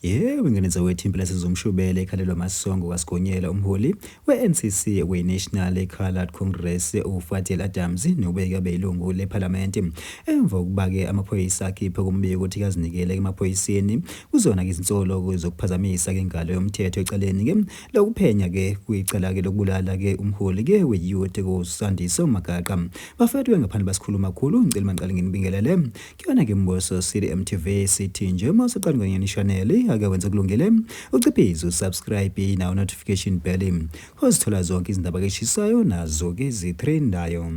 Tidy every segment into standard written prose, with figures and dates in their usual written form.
Yebo, ingane zawethu impela sizomshubela ekhalelwa amasongo kaSigonyela umholi we-NCC we-National Coloured Congress uFadel Adams nobeke abe yilungu lePhalamende emva kokuba-ke amaphoyisa akhiphe kumbiko ukuthi kazinikele emaphoyiseni kuzona-ke izinsolo zokuphazamisa-ke ingalo yomthetho ecaleni-ke lokuphenya-ke kwicala-ke lokubulala-ke umholi-ke we-youth kuSandiso Magaqa. Bafethu-ke ngaphandle basikhuluma kakhulu ngicela mangiqale nginibingelele Kuyona ke Mboso City MTV sithi nje uma usuqala ngonyana channel ake wenze kulungile uciphize usubscribe nawo notification bell ozithola zonke izindaba keshisayo nazo ke zitrendayo.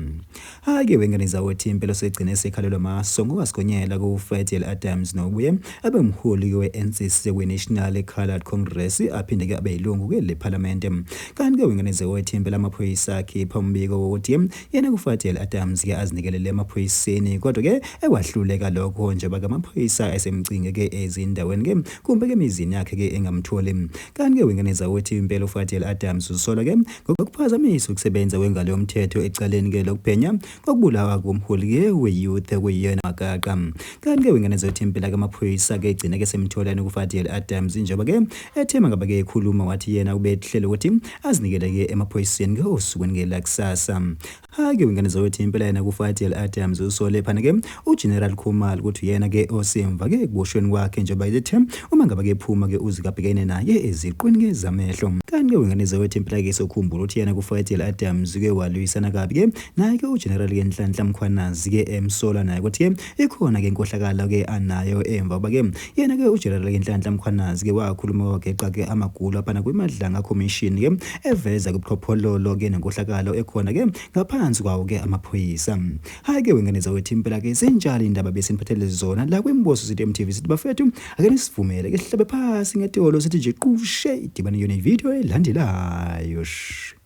Hake wengane zawothi impela segcine sekhalelwa maso ngokasigonyela ku Fadel Adams nobuye abe umholi we-NCC we-National Coloured Congress aphinde ke abe yilungu ke lephalamende. Kanti ke wengane zawothi impela amaphoyisa akhipha umbiko wokuthi Yena kuFadel Adams ke azinikelele emaphoyiseni kodwa ke ekwahluleka lokho njengoba ke amaphoyisa esemcinge ke ezindaweni ke kumbe ke emizini yakhe ke engamtholi. Kanti ke wengane zakuthi impela uFadel Adams usolwa ke ngokuphazamisa ukusebenza kwengalo yomthetho ecaleni ke lokuphenya ngokubulawa komholi ke we-youth kuyena Magaqa. Kanti ke wengane zakuthi impela ke amaphoyisa ke egcine ke semtholani kuFadel Adams njengoba ke ethe mangabe ke ekhuluma wathi yena ubehlele ukuthi azinikele ke emaphoyiseni ke osukwini ke lakusasa. Hhayi ke wengane zakwethu impela yena kuFadel Adams usole phana ke uGeneral Khumalo ukuthi uyena ke osemva ke ekuboshweni kwakhe njengoba ethe uma ngabe ke ephuma ke uzikabhekene naye eziqwini ke zamehlo. Kanti ke wengane zakwethu impela ke sokhumbula ukuthi yena kuFadel Adams ke walwisana kabi ke naye ke uGeneral ke Nhlanhla Mkhwanazi ke emsola naye ukuthi ke ikhona ke inkohlakalo ke anayo emva kuba ke Yena ke uGeneral Nhlanhla Mkhwanazi ke wakhuluma wageqa ke amagulu aphana kwiMadlanga Commission ke eveza kubuqhophololo ke nenkohlakalo ekhona ke ngaphansi kwawo ke amaphoyisa. Hayi ke wengane zawethu impela ke zinjalo indaba besiniphathele zona la kwiMboso City MTV sithi bafethu ake nisivumele ke sihlabe phasi ngetolo sithi nje qushe idibane yona ivideo elandelayo. Shh.